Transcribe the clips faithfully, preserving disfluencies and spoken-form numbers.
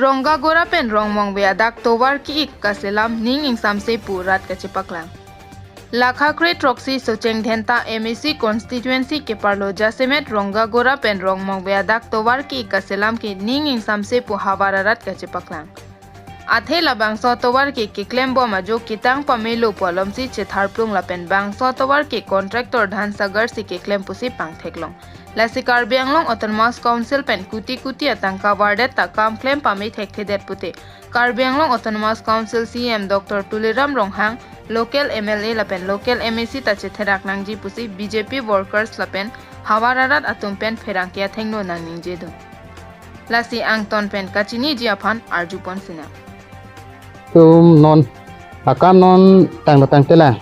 Rongagora pen Rongmongve adak tovar ki-ik kaselam ning ingsamse pu rat kachepaklang. Lakha kre throksi Socheng Dhenta M A C constituency keparlo jasemet Rongagora pen Rongmongve adak tovar ki-ik kaselam ke ning ingsamse pu havar arat kachepaklang. Athe labangso tovar ke keklembom ajo ketang pamelo pu alomsi chetharplung lapen bangso tovar ke contractor Dhansagar si keklem pusi pangtheklong. Lasi Karbi Anglong Autonomous Council pen kuti kuti atangka vardet ta kam klem pame thekthedet pute Karbi Anglong Autonomous Council C E M Doctor Tuliram Ronghang, local M L A lapen local M A C ta chetherak nangji pusi B J P workers lapen havar arat atum pen pherangke athengno nangningjedun. Lasi angton pen kachiniji aphan arjupon sinang. Tum non akam non tanglo tangtelang.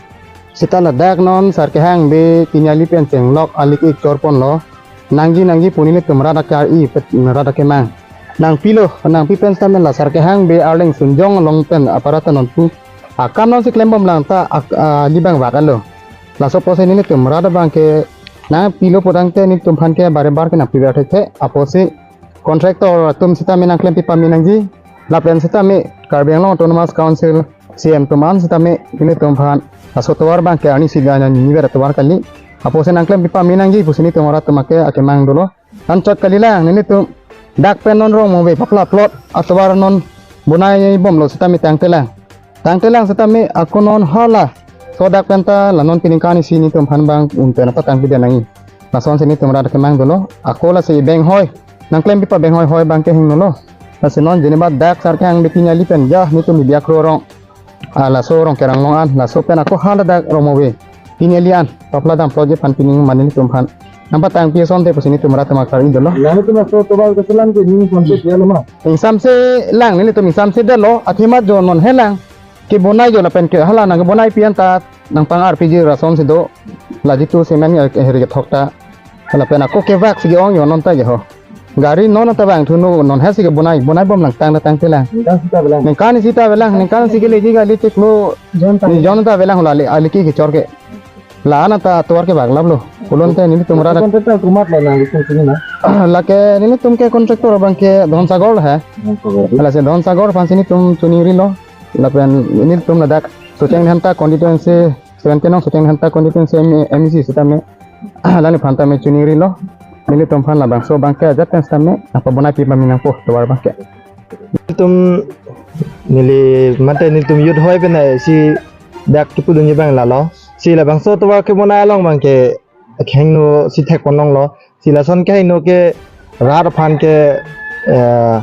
Seta ladak non sar kehang be pini ali pen chenglok ali ke-ik chorponlo. Nangji nangji pu nelitum rat akar-i pet rat akemang. Nangpilo, nangpi pen seta men la sar kehang be Arleng Sunjong along pen aparat non pu. Akam non si klembomlang ta ak-, ah, ali abang vak-etlo. Laso apotsi nelitum rat abang ke nangpilo pu tangte nelitum aphan ke bare bare ke nangpi vak thekthe. Apotsi contractor atum sitame nangklem pipame nangji. Lapen sitame Karbi Anglong Autonomous Council C E M atum an sitame nelitum aphan laso tovar abang ke arnisi nangniver tovar kali. Apotsi nangklem pipame nangji pusi nelitum rat atum ke akemang dolo. Anchot kalilang nelitum dak pen non Rongmongve papla plot atovar non bonaibomlo sitame tangtelang. Tangtelang sitame ako non hala sodak pen ta la non peningkan isi nelitum aphan bang un pen apatang pida nangji. Lasonsi nelitum rat akemang dolo. Ako lasi banghoi nangklem pipa banghoi hoi abang ke hingnolo. Lasi non jeneba dak sar kehang be pini ali pen ja nelitum media kro rong. Ah, laso Rongkerang along an, laso pen ako haladak Rongmongve. Pini ali an, papla dam plot aphan pining mane nelitum aphan nangpatangpi asonte pusi nelitum rat atum akar-i dolo. Lalu tu laso tovar kaselam ke ning ingsamse dia lo ma. Ingsamselang nelitum ingsamse detlo, athema jo non helang. Kebonai jo lapen ke hala nangkebonaipi anta nangpang-arpiji lasonsi do. La jitu cement ya heri kethok ta. Lapen ako kevak si ke-ong jo non ta ke ho. Gari non ta vangthu non, non hasi kebonai, bonaibomlang tanglo tangtelang. Ningkan sita avelang. Ningkan sita avelang, ningkan si keleji kali chiklo. Jon ta. Ni jon ta avelang la ali, ali ke kechor ke. La-an ta tovar ke baglaplo. Kulon te nelitum rat. Contractor komatlo nangtum chini na? Lake nelitum ke contractor abang ke Dhonsagor he. Dhonsagor. Lasi Dhonsagor aphansi nelitum choningrilo. Lapen nelitum ladak Socheng Dhenta constituency, seventeen nong Socheng Dhenta constituency M-, M A C sitame. Lani aphan tame choningrilo. Nelitum aphan labangso abang ke ajat pen sitame nangpabonai pipame nangpo tovar abang ke. Nelitum neli mate nelitum youth hoi pen si dak kipudunji abang lalo. Si labangso tovar kebonai along abang ke akhengno si thekpon longlo. Si lason kehingno ke rat aphan ke, eh,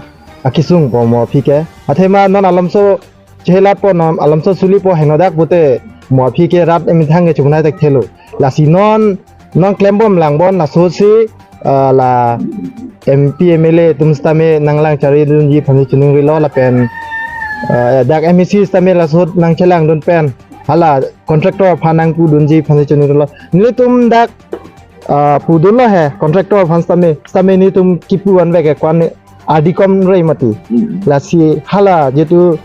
akisung po mo aphi ke. Athema non alamso chehelatpo, non alamso sulipo hingno dak pute mo aphi ke rat emethang ke chungnai thekthelo. Lasi non, non klembomlang bon laso si, ah, la M P M L A atum sitame nanglang charidunji aphansi choningrilo lapen, ah, dak M A C sitame laso nangchelangdun pen hala contractor aphan nangpudunji aphansi choningrilo. Nelitum dak, ah, pudunlo he contractor aphan sitame, sitame nelitum kipu anvek ke kwan ardi kom rei mati. Hmm. Lasi hala jitu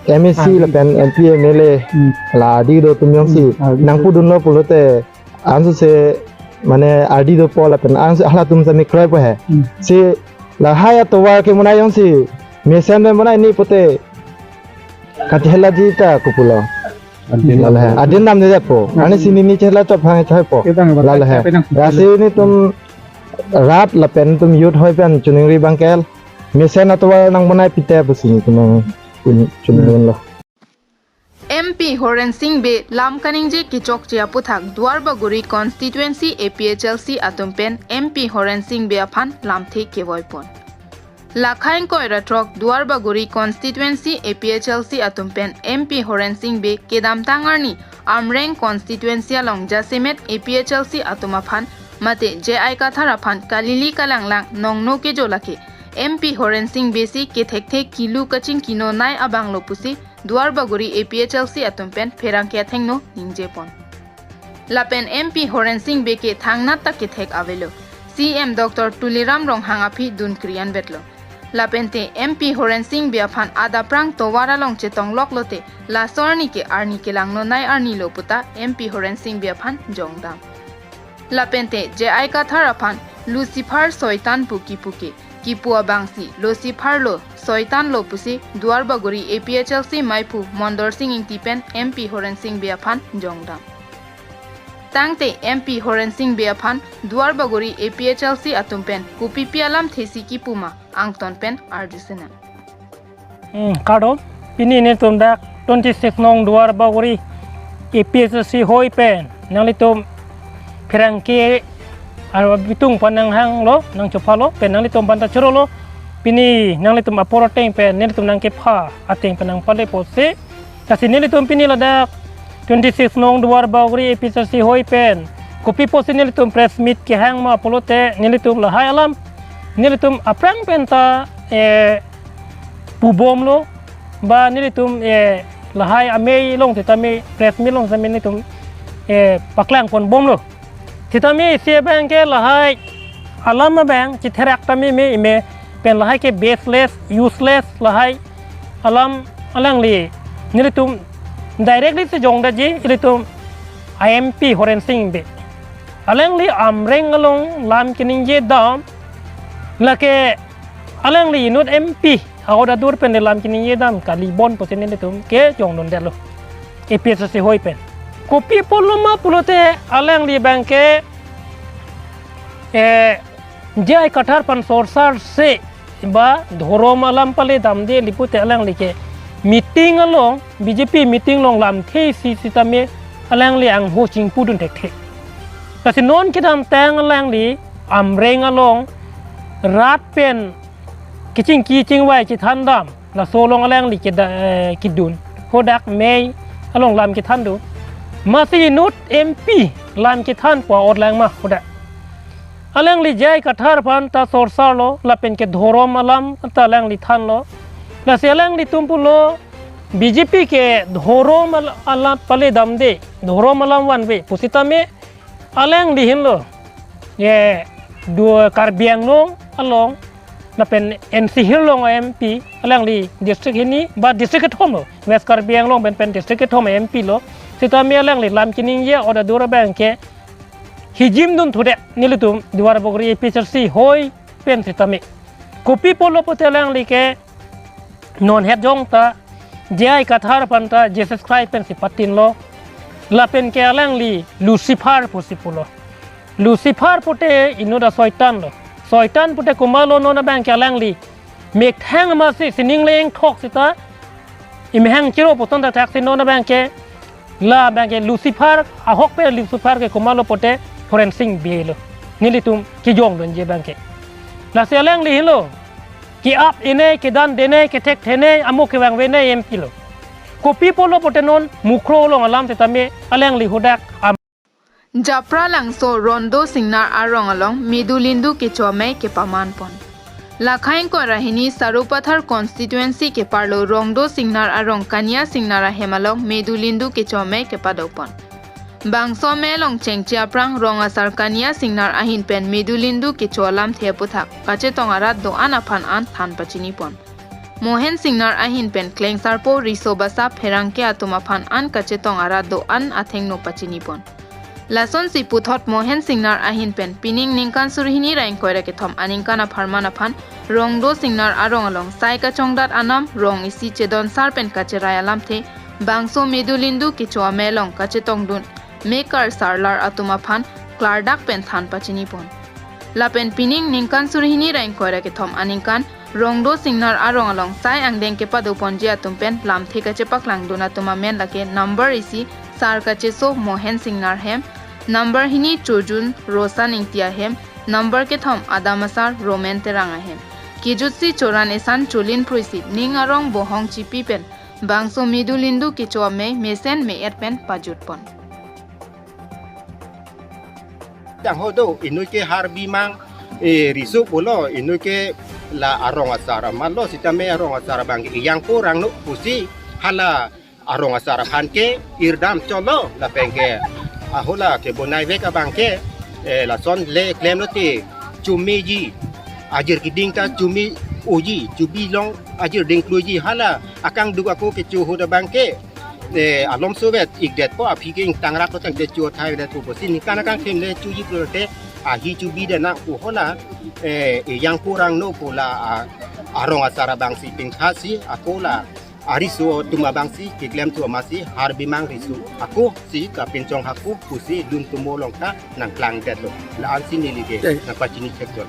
M A C, hmm, ardi, lapen M P M L A, hmm, la ardi do atum jongsi, hmm, ardi nangpudunlo pulote ansose mane ardi dopo lapen anso halatum sitame kroipo he. Hmm. Si lahai atovar kebonai jongsi mesen pen bonai ni pute kachehelaji ta kopulo. Adin, lalo he. Adin namnedetpo. Adin. Arnisi neli chehela chot phang choipo. Kedang ba, lalo he. Kedang. Lasi nelitum rat lapen nelitum youth hoi pen choningri abang ke mesen atovar nangbonai pite pusi nelitum nang chon-, choningrilo. M P Horen Sing Bey lam kaningje kechokche aputhak Duarbagori constituency A P H L C atum pen M P Horen Sing Bey aphan lamthe kevoipon. Lakha ingkoi ra throk Duarbagori constituency A P H L C atum pen M P Horen Sing Bey kedamtang arni Amreng constituency along jasemet A P H L C atum aphan mate J I Kathar aphan kalili kalanglang nongno kejo lake M P Horen Sing Bey si kethekthe kilu kachingkinonei abanglo pusi Duarbagori A P H L C atum pen pherangke athengno ningjepon. Lapen M P Horen Sing Bey ke thangnat ta kethek avelo. C E M Doctor Tuliram Ronghang aphi dun krianvetlo. Lapente M P Horen Sing Bey aphan adapprang tovar along chetonglok lote laso arni ke arni kelangnonei arnilo puta M P Horen Sing Bey aphan jongdam. Lapente J I Kathar aphan Lucifer soitan pu kipu ke kipu abangsi Lucifer lo, Soitan lo pusi Duarbagori A P H L C maiphu Mondor Sing Ingti pen M P Horen Sing Bey aphan jongdam. Tangte M P Horen Sing Bey aphan Duarbagori A P H L C atum pen kopipi alamthe si kipu ma angton pen arju sinang. Hmm, kardom, pini nelitum dak twenty six nong Duarbagori A P H L C hoi pen nanglitum pherangke arlo bitung aphan nanghanglo, nangchophalo, pen nanglitum aphan ta chorolo. Pini nanglitum apor ateng pen nelitum nangkepha ateng pen nangpale pusi. Lasi nelitum pini ladak twenty six nong Duarbagori A P H L C hoi pen kopi pusi nelitum press meet kehang ma pulote nelitum lahai alam nelitum aphrang pen ta, eh, pubomlo, ba nelitum, eh, lahai amei along sitame, press meet along sitame nelitum, eh, paklang ponbomlo. Sitame isi abangke lahai alam abang chitherak tame me ime pen lahai ke baseless, useless lahai alam alangli nelitum directly si jongdetji ilitum I M P Horen Sing Bey. Alangli Amreng along lam keningje dam, lake alangli inut M P a-order adur pen le lam keningje dam kali bon pusi nelitum kejongdundetlo A P H L C hoi pen. Kopi pulo ma pulote alangli abangke, eh, J I Kathar aphan sorsar se ba dhorom alam pale damde li pulote alangli ke meeting along, B J P meeting along lamthe isi sitame alangli angho chingpudun thekthe. Lasi non kedamtang alangli Amreng along rat pen kechingki chingvai chethan dam, laso along alangli keda-, eh, kedun. Hadak mei along lam kethandun. Masi inut M P lam kethan pu a-ot lang ma hadak. Alangli J I Kathar aphan ta sorsarlo, lapen ke dhorom alam ta alangli thanlo. Lasi alanglitum pulo B J P ke dhorom al-, alam pale damde, dhorom alam vanve pusitame alangli hinlo, ye, du Karbi Anglong along lapen N C Hills along M P, alangli district hini ba district kethom lo, West Karbi Anglong pen pen district kethom M P lo. Sitame alangli lam keningje a-order adur abangke hijim dun thude nelitum Duarbagori A P H L C hoi pen sitame. Kopi pulo pulote alangli ke non het jong ta J I Kathar aphan ta Jesus Christ pensi patinlo. Lapen ke alangli Lucifer pusi pulo. Lucifer pulote inut a-Soitan lo. Soitan pulote komatlo non abangke alangli methang masi sining leng thok sita imhang chiro puson ta thak si non abangke la abangke Lucifer, ahok pen Lucifer ke komatlo pulote Horen Sing Bey lo. Nelitum kejongdunji abangke. Lasi alangli hinlo ke-ap-e ne, kedan-de ne, kethek-the ne, amo kevangve ne M P lo. Kopi pulo pulote non Mukroh along alam sitame alangli hadak am- Japralangso Rongdo Singnar arong along Medulindu kecho amei kepaman pon. Lakhai ingkoi ra hini Sarupathar constituency keparlo Rongdo Singnar arong Kania Singnar ahem along Medulindu kecho amei kepado pon. Bangso amei along chengche aphrang rong asar Kania Singnar ahin pen Medulindu kecho alamthe aputhak kachetong arat do-an aphan an than pachini pon. Mohen Singnar ahin pen klengsarpo riso basa pherangke atum aphan an kachetong arat do-an athengno pachini pon. Lasonsi puthot Mohen Singnar ahin pen pining ningkan suri hini ra ingkoi ra kethom aningkan apharman aphan Rongdo Singnar arong along sai kachongdat anam rong isi chedonsar pen kacherai alamthe bangso Medulindu kecho amei along kachetongdun mekar sarlar atum aphan klardak pen than pachini pon. Lapen pining ningkan suri hini ra ingkoi ra kethom aningkan Rongdo Singnar arong along sai angdeng kepado ponji atum pen lamthe kachepaklangdun atum amen lake number isi Sar Kacheso Mohen Singnar hem, number hini Chojun Rosan Ingti ahem, number kethom Adamasar Roman Terang ahem. Kejutsi choran esan cholin phruisi ning arong bohong chipi pen bangso Medulindu kecho amei mesen me-et pen pajut pon. Tangho do, inut ke Harbi mang, eh, riso pulo, inut ke la arong asar amatlo, sitame arong asar abangke ejang porang no pusi, hala arong asar aphan ke irdam cholo, lapen ke, ah, hala kebonai vek abangke, eh, lason le klemlo te, chumi ji, ajir keding ta chumi oji, chubi long ajir dingklu ji, hala akangduk ako kecho ahut abangke, eh, alomso vet ikdet po, aphi ke ingtangrak lo tangte chu thai det po, si ningkan akangthim le chuji pulote ahi chubi de nang pu hala, eh, eh, yang kurang no pu la, ah, arong asar abang si pingtha si ako la ariso atum abang si keklem atum ama si Harbimang riso ako si kapinchong hako pusi dun tumo along ta nangklang det lo. La-an si neli ke, eh, nangpachini chek chon.